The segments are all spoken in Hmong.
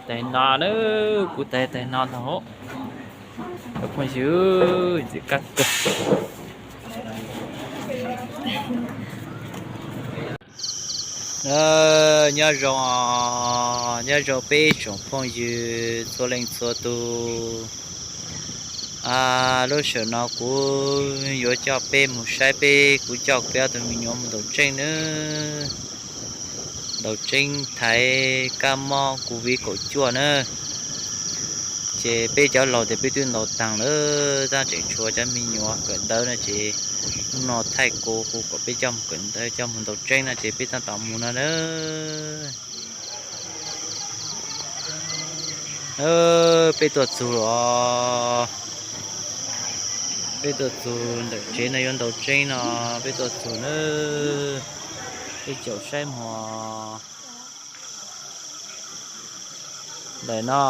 Tes no na, kuv tes tes no ntag. Cov phooj ywg, ntxim qab kawg. Nyob zoo, nyob zoo peb tsoom phooj ywg txhua leej txhua tus. Lub sij hawm no kuv yuav coj peb mus saib peb, kuv coj peb ob tug me nyuam mus ntaus tseeb nawb. Ntaus tseeb thaiv kab mob covid kaum cuaj na. Ces peb cov laus ces peb twb ntaus taag lawm, tab tseem tshuav cov me nyuam kawm ntawv no ces hnub no thaij kuv, kuv kom peb coj mus kawm ntawv, coj mus ntaus tseeb no ces peb tab tom mus no na. Peb tuaj txug lawm, peb tuaj txug ntawm tsev no yuav ntaus tseeb no, peb tuaj txug na. Peb caum saib mog. Ntawm no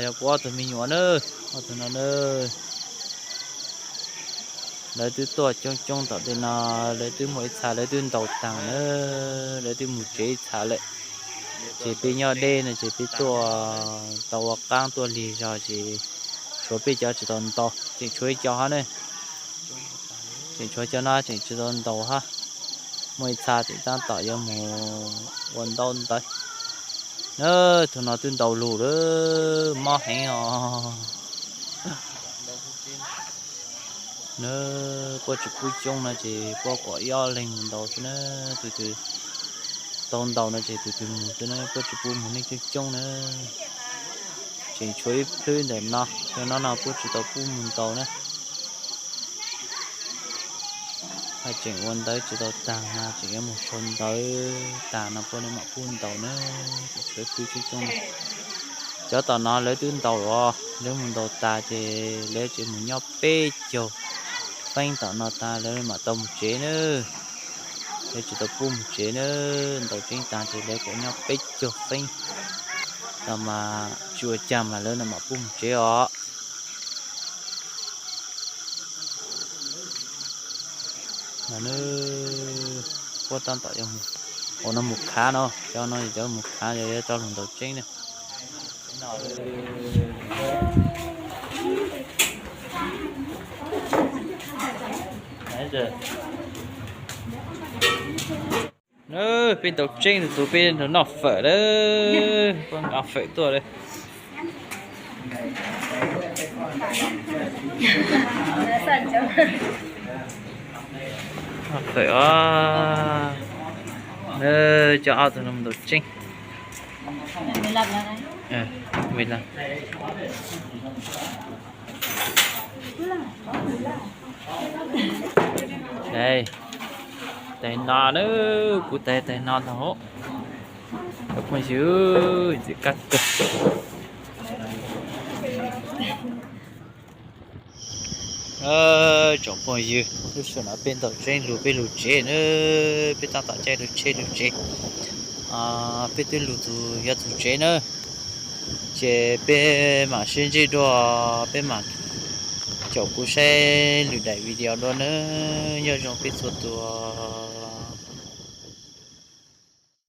yog kuv ob tug me nyuam na, ob tug no na. Lawv twb tuaj coob coob tom tej no, lawv twb muaj ib txha lawv twb ntaus taag na, lawv twb mus tsev ib txha lawm. Ces peb nyob deb no ces peb tuaj tau ua qaab tuaj lig zog ces tshuav peb cov tsis tau ntaus, tseem tshuav ib co hab ne. Tseem tshuav cov no tseem tsis tau ntaus hab. Muaj ib txha tseem tab tom yuav mus ua ntaub ntawv na. Tug no twb ntaus lug lawm, mob heev os. Na, puab tsis pub coob no ces puab kom ib ob leeg mus ntaus xwb na. Tus twg tau ntaus no ces tus twg mus xwb na, puab tsis pub mus neeg coob coob na. Tseem tshuav ib plhwb ntawm no, cov no no puab tsis tau pub mus ntaus na. Hab tseem ua ntawv tsis tau taag no tseem yuav mus sau ntawv taag no puab mam pub ntaus na. Tseem tshuav ib plhwb coob coob no. Cov tom no lawv twb ntaus os, lawv mus ntaus tas ces lawv tseem mus nyob peb caug feeb tom no tas lawv mam tau mus tsev na. Lawv tsis tau pub mus tsev na, ntaus tseeb taag ces lawv kom nyob peb caug feeb, tas mas tsis ua caag mas lawv mam pub mus tsev os. Puab tab tom ua no mus khav no, cov no yog cov mus khav, yog yuav rov lug ntaus tseeb na. Peb ntaus tseeb lug txug peb noj fawm lawm, puab nqa fawm tuaj lawm. Noj fawm os, coj ob tug no mus ntaus tseeb. Tes no na, kuv tes tes no ntag. Cov phooj ywg, ntxim qab kawg. Tsoom phooj ywg, lub sij hawm no peb ntaus tseeb lug peb lug tsev na, peb tab tom caij lub tsheb lug tsev. Peb twb lug txug yuav txug tsev na, ces peb mam sib ntsib dua, peb mam caum kuv saib lwm daim video dua nawb. Nyob zoo peb txhua tus.